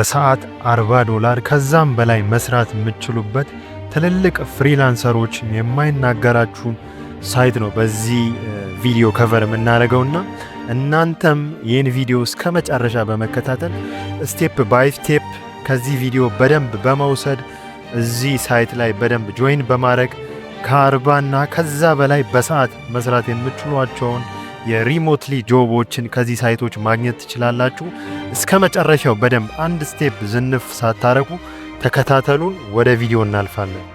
በሰዓት 40 ዶላር ከዛም በላይ መስራት የምትችሉበት፣ ትልልቅ freelancer ኦች የማይናገራችሁን site ነው በዚህ ቪዲዮ cover የምናደርገውና እናንተም ይህን ቪዲዮ እስከ መጨረሻ በመከታተል step by step ከዚህ ቪዲዮ በደንብ በመውሰድ እዚህ site ላይ በደንብ join በማድረግ ከ40 እና ከዛ በላይ በሰዓት መስራት የምትችሏቸውን የ remotely job ኦችን ከዚህ site ኦች ማግኘት ትችላላችሁ። እስከ መጨረሻው በደንብ አንድ step ዝንፍ ሳታረጉ ተከታተሉን። ወደ ቪዲዮ እናልፋለን።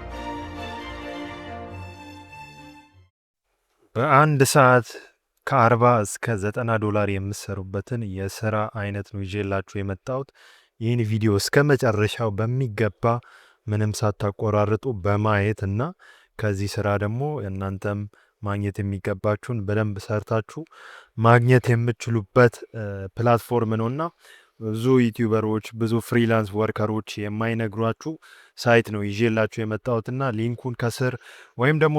በአንድ ሰዓት ከ40 እስከ 90 ዶላር የምትሰሩበትን የስራ አይነት ነው ይዤላችሁ የመጣሁት። ይህን ቪዲዮ እስከ መጨረሻው በሚገባ ምንም ሳታቆራርጡ በማየት እና ከዚህ ስራ ደግሞ እናንተም ማግኘት የሚገባችሁን በደንብ ሰርታችሁ ማግኘት የምትችሉበት platform ነው እና ብዙ YouTuber ኦች፣ ብዙ freelance worker ኦች የማይነግሯችሁ site ነው ይዤላችሁ የመጣሁትና link ኡን ከስር ወይም ደግሞ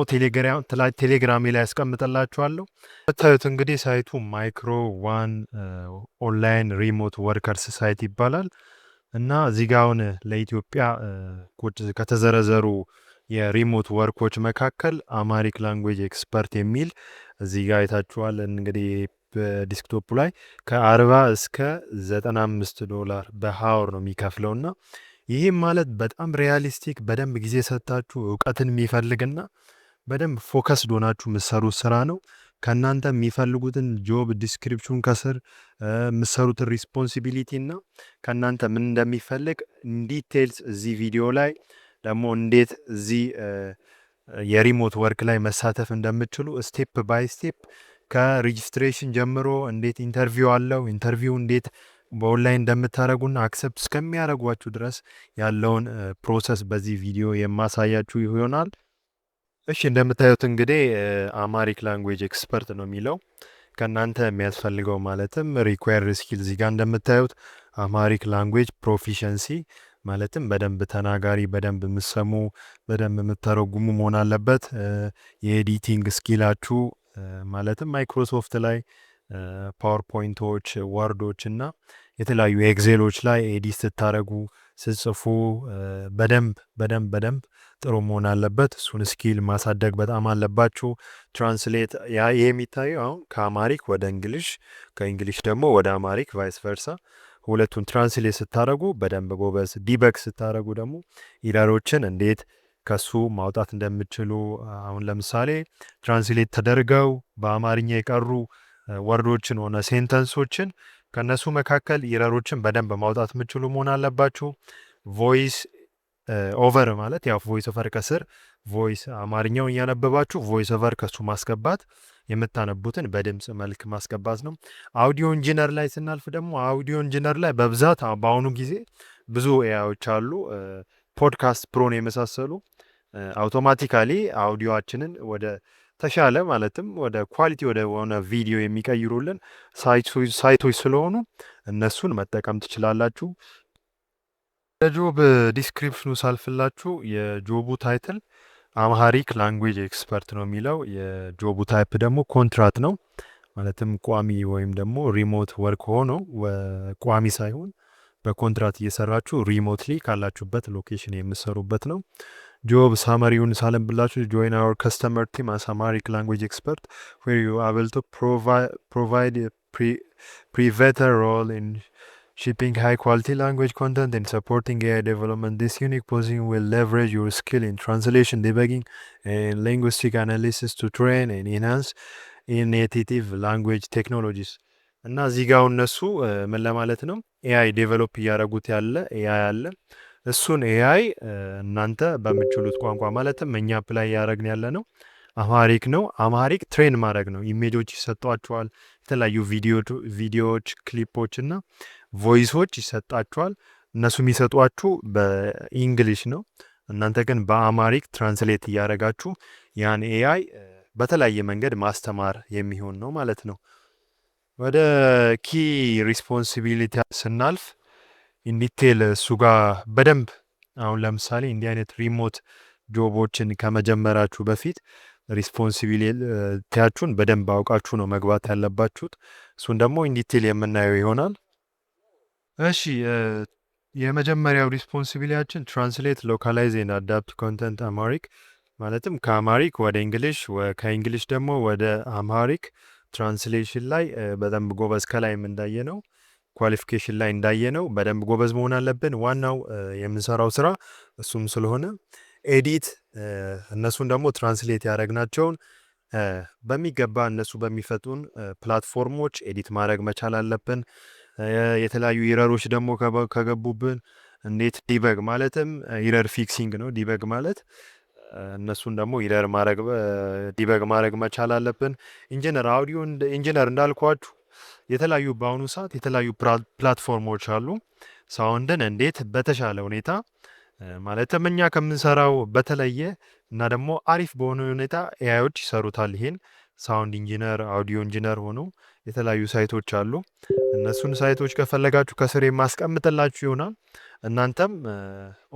ቴሌግራሜ ላይ ያስቀምጥላችኋለሁ። የምታዩት እንግዲህ site ኡ Micro One Online Remote Workers site ይባላል እና እዚህ ጋ አሁን ለኢትዮጵያ ከተዘረዘሩ የ remote work ኦች መካከል Amharic language expert የሚል እዚህ ጋር አይታችኋል። እንግዲህ በ desktop ላይ ከ40 እስከ 95 ዶላር በ hour ነው የሚከፍለው እና ይህም ማለት በጣም realistic፣ በደንብ ጊዜ ሰጥታችሁ እውቀትን የሚፈልግና በደንብ focused ሆናችሁ የምትሰሩት ስራ ነው። ከእናንተ የሚፈልጉትን job description ከስር የምትሰሩትን responsibility እና ከእናንተ ምን እንደሚፈልግ details እዚህ ቪዲዮ ላይ ደግሞ እንዴት እዚህ የ remote work ላይ መሳተፍ እንደምትችሉ step by step ከ registration ጀምሮ እንዴት interview አለው፣ interview እንዴት በኦንላይን እንደምታደርጉና accept እስከሚያደርጓችሁ ድረስ ያለውን process በዚህ ቪዲዮ የማሳያችሁ ይሆናል። እሺ፣ እንደምታዩት እንግዲህ Amharic language expert ነው የሚለው። ከእናንተ የሚያስፈልገው ማለትም required skill እዚህ ጋር እንደምታዩት Amharic language proficiency፣ ማለትም በደንብ ተናጋሪ፣ በደንብ የምትሰሙ፣ በደንብ የምትተረጉሙ መሆን አለበት። የ editing skill ኣችሁ ማለትም ማይክሮሶፍት ላይ PowerPoint ኦች፣ Word ኦች እና የተለያዩ Excel ኦች ላይ edit ስታደረጉ፣ ስትጽፉ በደንብ በደንብ በደንብ ጥሩ መሆን አለበት። እሱን skill ማሳደግ በጣም አለባችሁ። Translate ያ ይሄ የሚታየው አሁን ከ Amharic ወደ English፣ ከ English ደግሞ ወደ Amharic vice versa ሁለቱን translate ስታደረጉ በደንብ ጎበዝ፣ debug ስታደረጉ ደግሞ error ኦችን እንዴት ከሱ ማውጣት እንደምትችሉ፣ አሁን ለምሳሌ translate ተደርገው በአማርኛ የቀሩ word ኦችን ሆነ sentence ኦችን ከእነሱ መካከል error ኦችን በደንብ ማውጣት የምትችሉ መሆን አለባችሁ። Voice over ማለት ያው voice over ከስር voice አማርኛው እያነበባችሁ voice over ከሱ ማስገባት፣ የምታነቡትን በድምፅ መልክ ማስገባት ነው። Audio engineer ላይ ስናልፍ ደግሞ audio engineer ላይ በብዛት በአሁኑ ጊዜ ብዙ AI ዎች አሉ። Podcast Pro ን የመሳሰሉ automatically audio ኣችንን ወደ ተሻለ ማለትም ወደ quality ወደ ሆነ ቪዲዮ የሚቀይሩልን site ኦች ስለሆኑ እነሱን መጠቀም ትችላላችሁ። የ job description ኑ ሳልፍላችሁ የ job ኡ title Amharic language expert ነው የሚለው። የ job ኡ type ደግሞ ኮንትራት ነው። ማለትም ቋሚ ወይም ደግሞ remote work ሆኖ ቋሚ ሳይሆን በኮንትራት እየሰራችሁ remotely ካላችሁበት location የምትሰሩበት ነው። Job summary ውን ሳነብላችሁ "Join our customer team as Amharic language expert, where you able to provide pivotal role in shipping high quality language content and supporting AI development. This unique position will leverage your skill in translation, debugging, and linguistic analysis to train and enhance innovative language technologies." እና እዚህ ጋር እነሱ ምን ለማለት ነው፣ AI develop እያደረጉት ያለ AI አለ። እሱን AI እናንተ በምትችሉት ቋንቋ፣ ማለትም እኛ apply እያደረግን ያለ ነው Amharic ነው። Amharic train ማድረግ ነው። Image ኦች ይሰጧቸዋል። የተለያዩ ቪዲዮዎች፣ ክሊፖች እና voice ኦች ይሰጣችኋል። እነሱ የሚሰጧችሁ በ English ነው። እናንተ ግን በ Amharic translate እያደረጋችሁ ያን AI በተለያየ መንገድ ማስተማር የሚሆን ነው ማለት ነው። ወደ key responsibility ስናልፍ in detail እሱ ጋር በደንብ አሁን ለምሳሌ እንዲህ አይነት remote job ኦችን ከመጀመራችሁ በፊት responsibility ያችሁን በደንብ አውቃችሁ ነው መግባት ያለባችሁት። እሱን ደግሞ in detail የምናየው ይሆናል። እሺ፣ የመጀመሪያው responsibility ያችን translate, localize and adapt content Amharic፣ ማለትም ከ Amharic ወደ English፣ ከ English ደግሞ ወደ Amharic translation ላይ በደንብ ጎበዝ፣ ከላይም እንዳየነው፣ qualification ላይ እንዳየነው በደንብ ጎበዝ መሆን አለብን። ዋናው የምንሰራው ስራ እሱም ስለሆነ edit፣ እነሱን ደግሞ translate ያደረግናቸውን በሚገባ እነሱ በሚፈቱን platform ኦች edit ማድረግ መቻል አለብን። የተለያዩ error ኦች ደግሞ ከገቡብን እንዴት debug፣ ማለትም error fixing ነው። Debug ማለት እነሱን ደግሞ error ማድረግ፣ debug ማድረግ መቻል አለብን። Engineer፣ audio engineer እንዳልኳችሁ የተለያዩ በአሁኑ ሰዓት የተለያዩ platform ኦች አሉ። ሳውንድን እንዴት በተሻለ ሁኔታ፣ ማለትም እኛ ከምንሰራው በተለየ እና ደግሞ አሪፍ በሆነ ሁኔታ AI ዎች ይሰሩታል። ይሄን sound engineer፣ audio engineer ሆኖ የተለያዩ site ኦች አሉ። እነሱን site ኦች ከፈለጋችሁ ከስር የማስቀምጥላችሁ ይሆናል። እናንተም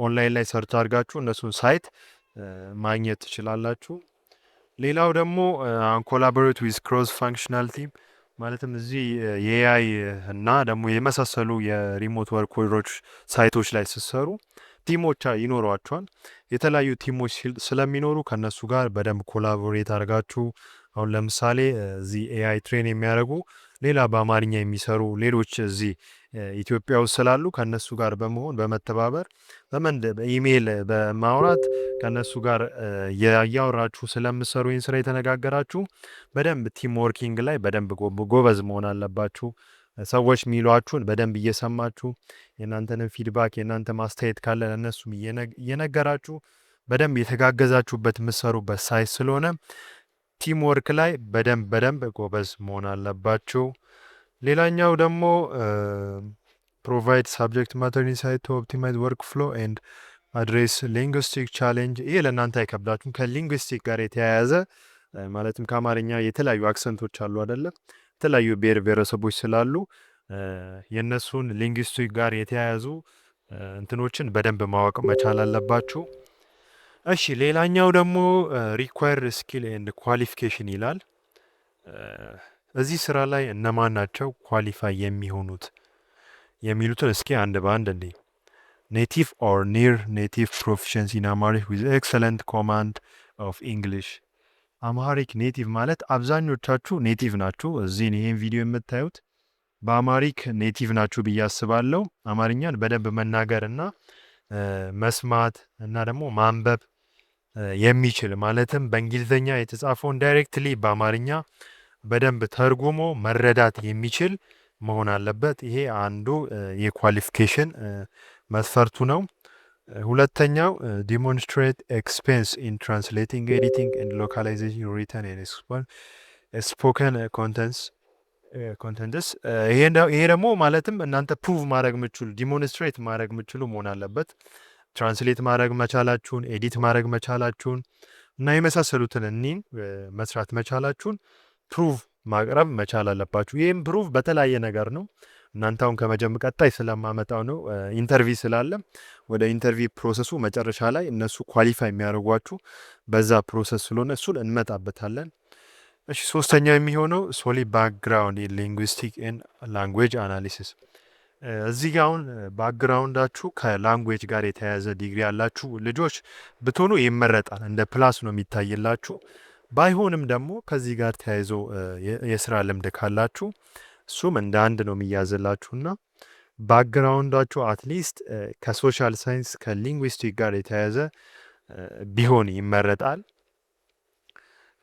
ኦንላይን ላይ search አድርጋችሁ እነሱን site ማግኘት ትችላላችሁ። ሌላው ደግሞ collaborate with cross functional team፣ ማለትም እዚህ የ AI እና ደግሞ የመሳሰሉ የ remote worker ኦች site ኦች ላይ ስትሰሩ team ኦች ይኖሯቸዋል። የተለያዩ team ኦች ስለሚኖሩ ከእነሱ ጋር በደንብ collaborate አድርጋችሁ፣ አሁን ለምሳሌ እዚህ AI train የሚያደርጉ ሌላ በአማርኛ የሚሰሩ ሌሎች እዚህ ኢትዮጵያ ውስጥ ስላሉ ከእነሱ ጋር በመሆን፣ በመተባበር፣ በኢሜይል በማውራት፣ ከእነሱ ጋር እያወራችሁ ስለምትሰሩ ይህን ስራ የተነጋገራችሁ በደንብ team working ላይ በደንብ ጎበዝ መሆን አለባችሁ። ሰዎች የሚሏችሁን በደንብ እየሰማችሁ፣ የእናንተንም feedback፣ የእናንተ ማስተያየት ካለ ለእነሱም እየነገራችሁ፣ በደንብ የተጋገዛችሁበት የምትሰሩበት site ስለሆነ team work ላይ በደንብ በደንብ ጎበዝ መሆን አለባችሁ። ሌላኛው ደግሞ provide subject matter insight to optimize workflow and address linguistic challenge። ይሄ ለእናንተ አይከብዳችሁም። ከ linguistic ጋር የተያያዘ፣ ማለትም ከአማርኛ የተለያዩ accent ኦች አሉ አይደለም? የተለያዩ ብሔር ብሔረሰቦች ስላሉ የእነሱን linguistic ጋር የተያያዙ እንትኖችን በደንብ ማወቅ መቻል አለባችሁ። እሺ፣ ሌላኛው ደግሞ required skill and qualification ይላል። እዚህ ስራ ላይ እነማን ናቸው qualify የሚሆኑት የሚሉትን እስኪ አንድ በአንድ እንይ። Native or near native proficiency in Amharic with excellent command of English። Amharic native ማለት አብዛኞቻችሁ native ናችሁ። እዚህ ይህን ቪዲዮ የምታዩት በ Amharic native ናችሁ ብዬ አስባለሁ። አማርኛን በደንብ መናገር እና መስማት እና ደግሞ ማንበብ የሚችል፣ ማለትም በእንግሊዝኛ የተጻፈውን directly በአማርኛ በደንብ ተርጉሞ መረዳት የሚችል መሆን አለበት። ይሄ አንዱ የ qualification መስፈርቱ ነው። ሁለተኛው demonstrate experience in translating, editing and localization written and spoken contents። ይሄ ደግሞ ማለትም እናንተ prove ማድረግ የምችሉ፣ demonstrate ማድረግ የምችሉ መሆን አለበት። Translate ማድረግ መቻላችሁን፣ edit ማድረግ መቻላችሁን እና የመሳሰሉትን እኒን መስራት መቻላችሁን prove ማቅረብ መቻል አለባችሁ። ይህም prove በተለያየ ነገር ነው። እናንተ አሁን ከመጀመ ቀጣይ ስለማመጣው ነው፣ interview ስላለ ወደ interview process ኡ መጨረሻ ላይ እነሱ qualify የሚያደርጓችሁ በዛ process ስለሆነ እሱን እንመጣበታለን። እሺ፣ ሶስተኛው የሚሆነው solid background linguistic and language analysis። እዚህ ጋር አሁን background ኣችሁ ከ language ጋር የተያያዘ ዲግሪ ያላችሁ ልጆች ብትሆኑ ይመረጣል። እንደ plus ነው የሚታይላችሁ። ባይሆንም ደግሞ ከዚህ ጋር ተያይዞ የስራ ልምድ ካላችሁ እሱም እንደ አንድ ነው የሚያዝላችሁና background ኣችሁ at least ከ social science፣ ከ linguistic ጋር የተያያዘ ቢሆን ይመረጣል።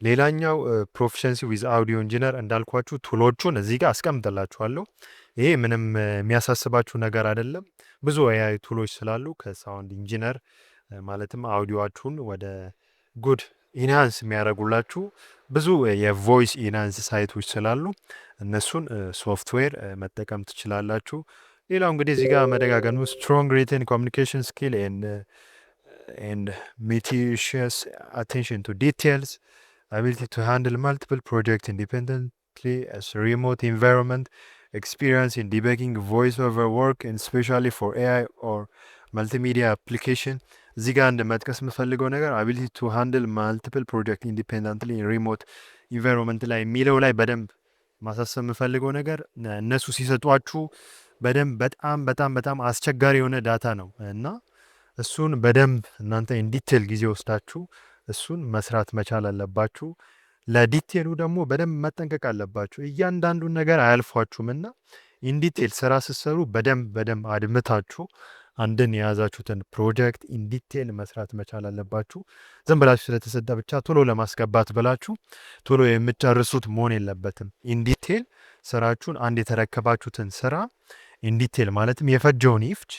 ሌላኛው proficiency with audio engineer፣ እንዳልኳችሁ tool ኦቹን እዚህ ጋር አስቀምጥላችኋለሁ። ይሄ ምንም የሚያሳስባችሁ ነገር አይደለም። ብዙ AI tool ኦች ስላሉ ከ sound engineer፣ ማለትም አውዲዮአችሁን ወደ good enhance የሚያደርጉላችሁ ብዙ የ voice enhance site ኦች ስላሉ እነሱን ሶፍትዌር መጠቀም ትችላላችሁ። ሌላው እንግዲህ እዚህ ጋር መደጋገሙ strong written communication skill and meticulous attention to details, ability to handle multiple projects independently as a remote environment, experience in debugging voice-over work and especially for AI or multimedia application። እዚህ ጋር አንድ መጥቀስ የምፈልገው ነገር ability to handle multiple project independently in remote environment ላይ የሚለው ላይ በደንብ ማሳሰብ የምፈልገው ነገር እነሱ ሲሰጧችሁ በደንብ በጣም በጣም በጣም አስቸጋሪ የሆነ data ነው እና እሱን በደንብ እናንተ in detail ጊዜ ወስዳችሁ እሱን መስራት መቻል አለባችሁ። ለ detail ኡ ደግሞ በደንብ መጠንቀቅ አለባችሁ። እያንዳንዱን ነገር አያልፏችሁም እና in detail ስራ ስትሰሩ በደንብ በደንብ አድምታችሁ አንድን የያዛችሁትን ፕሮጀክት in detail መስራት መቻል አለባችሁ። ዝም ብላችሁ ስለተሰጠ ብቻ ቶሎ ለማስገባት ብላችሁ ቶሎ የምትጨርሱት መሆን የለበትም። In detail ስራችሁን፣ አንድ የተረከባችሁትን ስራ in detail፣ ማለትም የፈጀውን ይፍጅ፣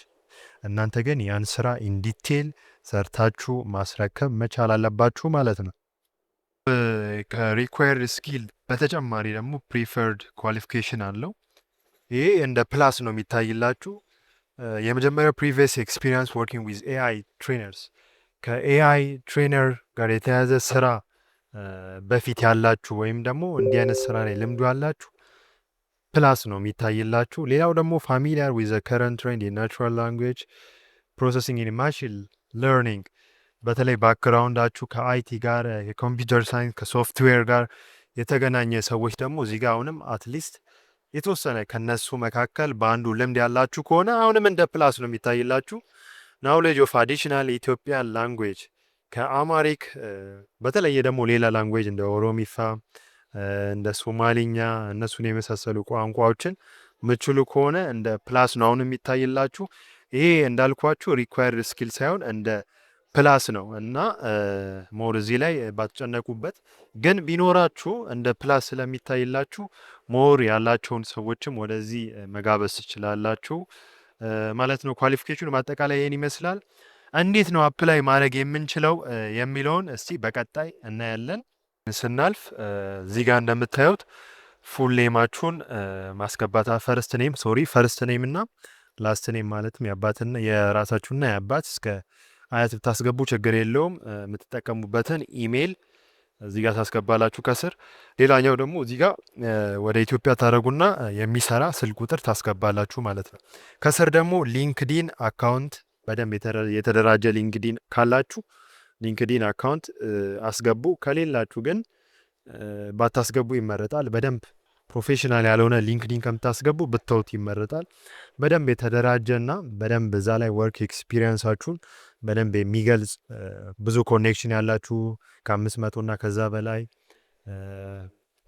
እናንተ ግን ያን ስራ in detail ሰርታችሁ ማስረከብ መቻል አለባችሁ ማለት ነው። ከ required skill በተጨማሪ ደግሞ preferred qualification አለው። ይሄ እንደ plus ነው የሚታይላችሁ። የመጀመሪያው previous experience working with AI trainers፣ ከ AI trainer ጋር የተያያዘ ስራ በፊት ያላችሁ ወይም ደግሞ እንዲህ አይነት ስራ ላይ ልምዱ ያላችሁ plus ነው የሚታይላችሁ። ሌላው ደግሞ familiar with current trend የ natural language processing and machine learning፣ በተለይ background ኣችሁ ከ IT ጋር፣ የ computer science፣ ከ ሶፍትዌር ጋር የተገናኘ ሰዎች ደግሞ እዚህ ጋር አሁንም at least የተወሰነ ከነሱ መካከል በአንዱ ልምድ ያላችሁ ከሆነ አሁንም እንደ plus ነው የሚታይላችሁ። Knowledge of additional Ethiopian language፣ ከ Amharic በተለየ ደግሞ ሌላ language እንደ ኦሮሚፋ፣ እንደ ሶማሊኛ እነሱን የመሳሰሉ ቋንቋዎችን ምትችሉ ከሆነ እንደ plus ነው አሁን የሚታይላችሁ። ይሄ እንዳልኳችሁ required skill ሳይሆን እንደ plus ነው እና more እዚህ ላይ ባትጨነቁበት፣ ግን ቢኖራችሁ እንደ plus ስለሚታይላችሁ more ያላቸውን ሰዎችም ወደዚህ መጋበዝ ትችላላችሁ ማለት ነው። Qualification ኑ በአጠቃላይ ይህን ይመስላል። እንዴት ነው apply ማድረግ የምንችለው የሚለውን እስቲ በቀጣይ እናያለን። ስናልፍ እዚህ ጋር እንደምታዩት full name ኣችሁን ማስገባት፣ first name, sorry, first name እና last name፣ ማለትም የአባትና የራሳችሁና የአባት እስከ አያት ብታስገቡ ችግር የለውም። የምትጠቀሙበትን ኢሜይል እዚህ ጋር ታስገባላችሁ ከስር። ሌላኛው ደግሞ እዚህ ጋር ወደ ኢትዮጵያ ታደረጉና የሚሰራ ስልክ ቁጥር ታስገባላችሁ ማለት ነው። ከስር ደግሞ LinkedIn account፣ በደንብ የተደራጀ LinkedIn ካላችሁ LinkedIn account አስገቡ። ከሌላችሁ ግን ባታስገቡ ይመረጣል። በደንብ professional ያልሆነ LinkedIn ከምታስገቡ ብትተውት ይመረጣል። በደንብ የተደራጀ እና በደንብ እዛ ላይ work experience ኣችሁን በደንብ የሚገልጽ፣ ብዙ connection ያላችሁ ከ500 እና ከዛ በላይ፣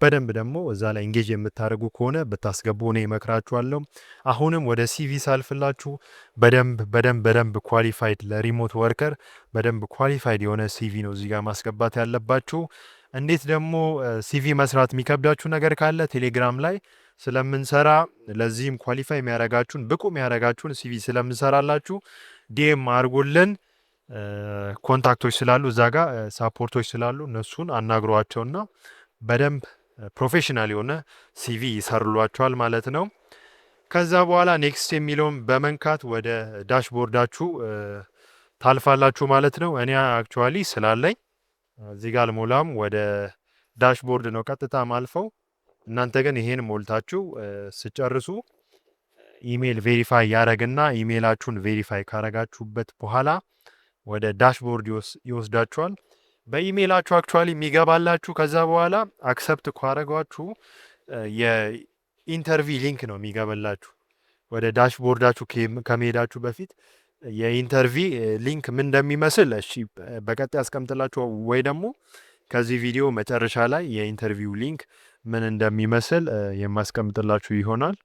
በደንብ ደግሞ እዛ ላይ engage የምታደርጉ ከሆነ ብታስገቡ እኔ እመክራችኋለሁ። አሁንም ወደ CV ሳልፍላችሁ በደንብ በደንብ በደንብ qualified፣ ለ remote worker በደንብ qualified የሆነ CV ነው እዚህ ጋር ማስገባት ያለባችሁ። እንዴት ደግሞ CV መስራት የሚከብዳችሁ ነገር ካለ ቴሌግራም ላይ ስለምንሰራ፣ ለዚህም qualify የሚያረጋችሁን፣ ብቁ የሚያረጋችሁን CV ስለምንሰራላችሁ DM አድርጉልን። Contact ኦች ስላሉ፣ እዛ ጋር support ኦች ስላሉ እነሱን አናግሯቸውና በደንብ professional የሆነ CV ይሰሩላችኋል ማለት ነው። ከዛ በኋላ next የሚለውን በመንካት ወደ dashboard ኣችሁ ታልፋላችሁ ማለት ነው። እኔ actually ስላለኝ እዚህ ጋር አልሞላም፣ ወደ dashboard ነው ቀጥታ ማልፈው። እናንተ ግን ይሄን ሞልታችሁ ስትጨርሱ email verify ያደረግና email ኣችሁን verify ካረጋችሁበት በኋላ ወደ dashboard ይወስዳችኋል። በ email ኣችሁ actually የሚገባላችሁ ከዛ በኋላ accept ካረጓችሁ የ interview link ነው የሚገባላችሁ። ወደ dashboard ኣችሁ ከመሄዳችሁ በፊት የ interview link ምን እንደሚመስል እሺ በቀጣይ አስቀምጥላችሁ ወይ ደግሞ ከዚህ ቪዲዮ መጨረሻ ላይ የ interview link ምን እንደሚመስል የማስቀምጥላችሁ ይሆናል።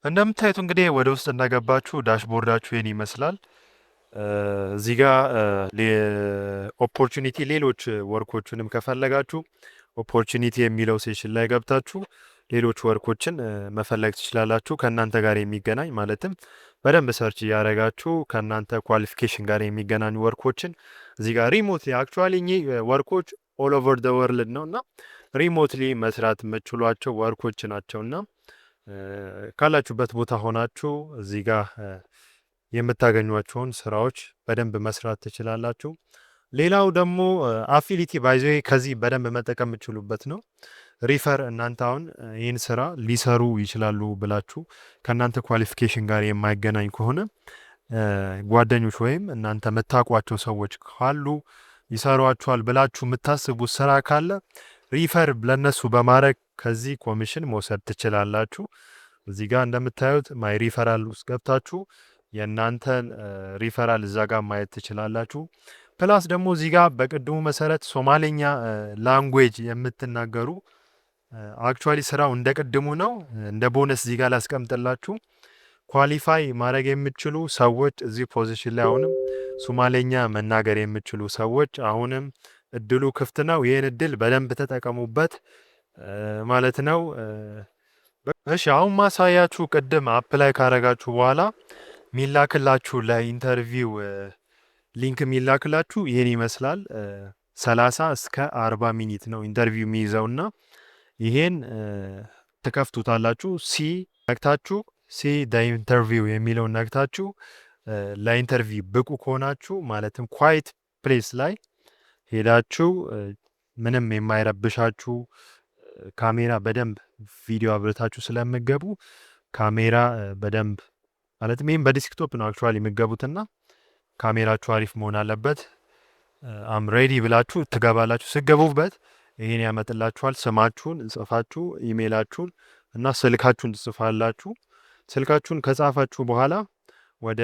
እንደምታዩት እንግዲህ ወደ ውስጥ እንደገባችሁ dashboard ኣችሁ ይህን ይመስላል። እዚህ ጋር opportunity፣ ሌሎች work ኦችንም ከፈለጋችሁ opportunity የሚለው section ላይ ገብታችሁ ሌሎች work ኦችን መፈለግ ትችላላችሁ። ከእናንተ ጋር የሚገናኝ፣ ማለትም በደንብ search እያደረጋችሁ ከእናንተ qualification ጋር የሚገናኙ work ኦችን እዚህ ጋር remotely፣ actually እኚህ work ኦች all over the world ነው እና remotely መስራት የምትችሏቸው work ኦች ናቸው እና ካላችሁበት ቦታ ሆናችሁ እዚህ ጋር የምታገኟቸውን ስራዎች በደንብ መስራት ትችላላችሁ። ሌላው ደግሞ affiliate፣ by the way ከዚህ በደንብ መጠቀም የምትችሉበት ነው። Refer፣ እናንተ አሁን ይህን ስራ ሊሰሩ ይችላሉ ብላችሁ ከእናንተ qualification ጋር የማይገናኝ ከሆነ ጓደኞች ወይም እናንተ የምታውቋቸው ሰዎች ካሉ፣ ይሰሯቸዋል ብላችሁ የምታስቡት ስራ ካለ refer ለነሱ በማድረግ ከዚህ ኮሚሽን መውሰድ ትችላላችሁ። እዚህ ጋር እንደምታዩት my referral ውስጥ ገብታችሁ የእናንተን ሪፈራል እዛ ጋር ማየት ትችላላችሁ። Plus ደግሞ እዚህ ጋር በቅድሙ መሰረት ሶማሌኛ language የምትናገሩ፣ actually ስራው እንደ ቅድሙ ነው። እንደ ቦነስ እዚህ ጋር ላስቀምጥላችሁ፣ qualify ማድረግ የምትችሉ ሰዎች እዚህ position ላይ አሁንም ሶማሌኛ መናገር የምትችሉ ሰዎች አሁንም እድሉ ክፍት ነው። ይህን እድል በደንብ ተጠቀሙበት ማለት ነው። እሺ፣ አሁን ማሳያችሁ ቅድም apply ካረጋችሁ በኋላ ሚላክላችሁ ለ interview link የሚላክላችሁ ይህን ይመስላል። 30 እስከ 40 minute ነው interview የሚይዘው እና ይሄን ትከፍቱታላችሁ። See ነክታችሁ፣ see interview የሚለውን ነክታችሁ ለ interview ብቁ ከሆናችሁ፣ ማለትም quiet place ላይ ሄዳችሁ ምንም የማይረብሻችሁ፣ ካሜራ በደንብ ቪዲዮ አብርታችሁ ስለምገቡ ካሜራ በደንብ፣ ማለትም ይህም በ desktop ነው actually የምገቡትና ካሜራችሁ አሪፍ መሆን አለበት። I'm ready ብላችሁ ትገባላችሁ። ስትገቡበት ይሄን ያመጥላችኋል። ስማችሁን ጽፋችሁ ኢሜይላችሁን እና ስልካችሁን ትጽፋላችሁ። ስልካችሁን ከጻፋችሁ በኋላ ወደ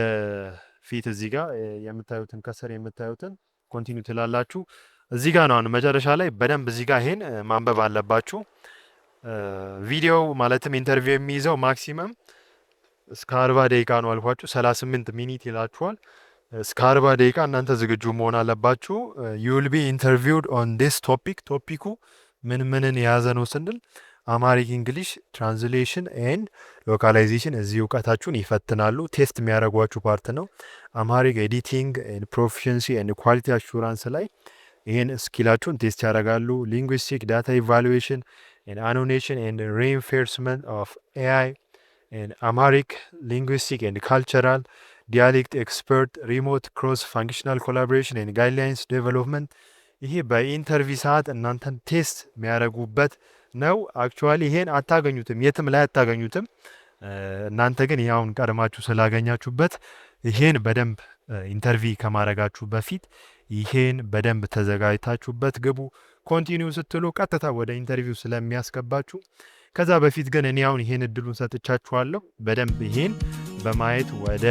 ፊት እዚህ ጋር የምታዩትን፣ ከስር የምታዩትን continue ትላላችሁ። እዚህ ጋር ነው አሁን መጨረሻ ላይ በደንብ እዚህ ጋር ይሄን ማንበብ አለባችሁ። ቪዲዮ ማለትም interview የሚይዘው maximum እስከ 40 ደቂቃ ነው አልኳችሁ። 38 minute ይላችኋል። እስከ 40 ደቂቃ እናንተ ዝግጁ መሆን አለባችሁ። You'll be interviewed on this topic። Topic ኩ ምን ምንን የያዘ ነው ስንል Amharic English translation and localization፣ እዚህ እውቀታችሁን ይፈትናሉ። Test የሚያደርጓችሁ part ነው። Amharic editing and proficiency and quality assurance ላይ ይህን skill ኣችሁን test ያደርጋሉ። Linguistic data evaluation and annotation and reinforcement of AI and Amharic linguistic and cultural dialect expert, remote cross functional collaboration and guidelines development፣ ይሄ በ interview ሰዓት እናንተን test የሚያደርጉበት ነው። Actually ይሄን አታገኙትም፣ የትም ላይ አታገኙትም። እናንተ ግን ያውን ቀድማችሁ ስላገኛችሁበት ይሄን በደንብ interview ከማድረጋችሁ በፊት ይሄን በደንብ ተዘጋጅታችሁበት ግቡ። Continue ስትሉ ቀጥታ ወደ interview ስለሚያስገባችሁ፣ ከዛ በፊት ግን እኔ አሁን ይሄን እድሉን ሰጥቻችኋለሁ። በደንብ ይሄን በማየት ወደ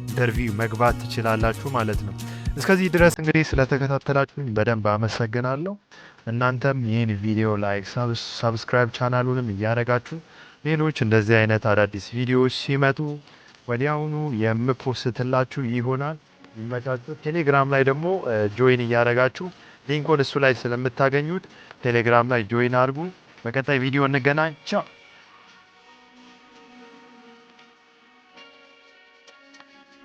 interview መግባት ትችላላችሁ ማለት ነው። እስከዚህ ድረስ እንግዲህ ስለተከታተላችሁኝ በደንብ አመሰግናለሁ። እናንተም ይህን ቪዲዮ like፣ subscribe ቻናሉንም እያደረጋችሁ ሌሎች እንደዚህ አይነት አዳዲስ ቪዲዮዎች ሲመጡ ወዲያውኑ የም post ላችሁ ይሆናል። ይመቻችሁ። ቴሌግራም ላይ ደግሞ join እያደረጋችሁ link ኡን እሱ ላይ ስለምታገኙት ቴሌግራም ላይ join አድርጉ። በቀጣይ ቪዲዮ እንገናኝ። ቻው።